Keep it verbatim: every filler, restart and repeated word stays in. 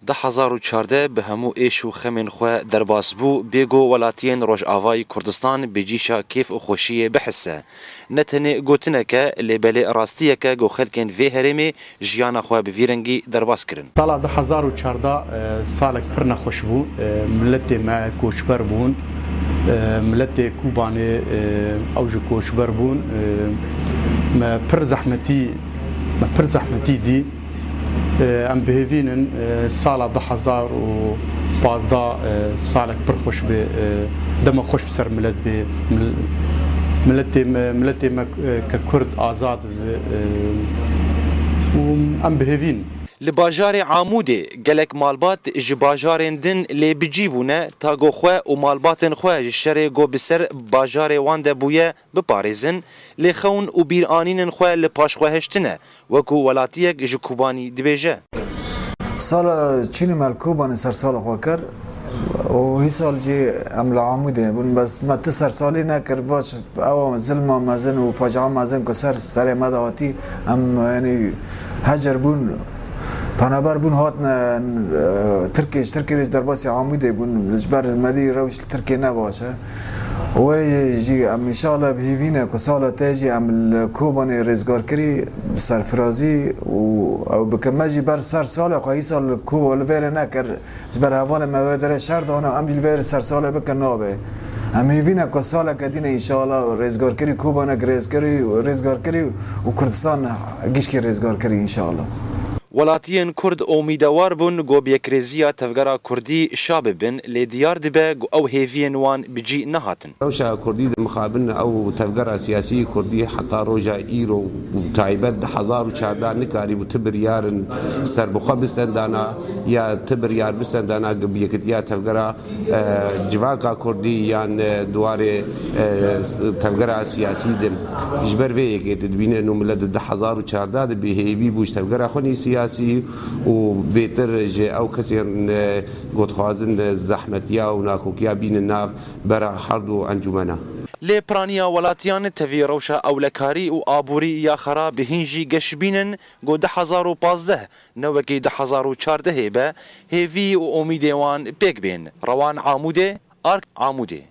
Du hezar û çardeh bi hemû êş û xemên xwe derbas bû, bêgo welatiyên Rojavayî Kurdistan bi cîşa kêf û xweşiyê bihise. Ne tenê gotineke, lê belê rastiyeke ku xelkên vê herêmê jiyana xwe bi vî rengî derbas kirin. Sala du hezar û çardeh, e, salek pir nexweş bû. E, miletê me koçber bûn. E, miletê Kobanê, e, ew jî koçber bûn. E, me pir zehmetî, me pir zehmetî dî. E, em bihêvînin, e, sala du hezar û pazdeh, e, salek pir xweş bê, e, dema xweş bi ser milet bê. Mil-, miletê me, miletê me, e, ke Kurd azad bi, e, û em bihêvîn. Li bajarê Amûdê gelek malbat ji bajarên din lê bi cî bûne, ta ku xwe û malbatên xwe ji şerê ku bi ser bajarê wan de bûye biparêzin, lê xewn û bîranînên xwe li paş xwe hiştine, wekû welatiyek ji Kobanî dibêje. Sala çînê me li Kobanê ser sala xwe kir û hîsal jî em li Amûdê bûn, bes me ti ser salî nekir, baş ew zilma mezin û facia mezin ku ser serê me de hatî, em, yanî, hecer bûn, penaber bûn, hatine, e, Tirkiyê, ji Tirkiyê ji derbasî Amûdê bûn, ji ber me dî rewş li Tirkiyê ne baş e. Wê jî em înşallah bi hêvî ne ku sala te jî em li Kobanê rêzgarkirî bi serfirazî û ew bikin. Me jî ber ser salê xwe hîsal li Koba li vêrê nekir. Ji ber hevalê me wê derê şer dana, em jî li vêrê ser salê bikin nabe. Em hêvî ne ku saleke dîne înşallah rêzgarkirî Kobanek rêzkirî, rêzgarkirî û Kurdistan gişkî rêzgarkirî înşallah. Welatiyên Kurd omîdewar bûn ku bi yekrêziya tevgera Kurdî şa bibin, lê diyar dibe ku ew hêviyên wan bi cî nehatin. Rewşa Kurdî di mixabin ew tevgera siyasî Kurdî heta roja îro û taybet du hezar û çardeh nikarîbû ti biryarên serbixwe bisendana ya ti biryar bisendana bi yekitiya tevgera, e, civaka Kurdî yan, e, di warê, e, tevgera siyasî din. Ji ber vê yekê tu dibîne nû milet di du hezar û çardeh de bi hêvî bû ji tevgera xwe nî siyasî û bêtir ji ew kesên, e, ku dixwazin zehmetiya û nakokiya bînin nav bera herd du encûmena. Lê piraniya welatiyan tevî rewşa ewlekarî û aborî ya xerab hîn jî geş bînin ku du hezar û pazdeh ne wekî du hezar û çardehê be, hêvî û omîdê wan pêk bên. Rewan Amûdê, Ark Amûdê.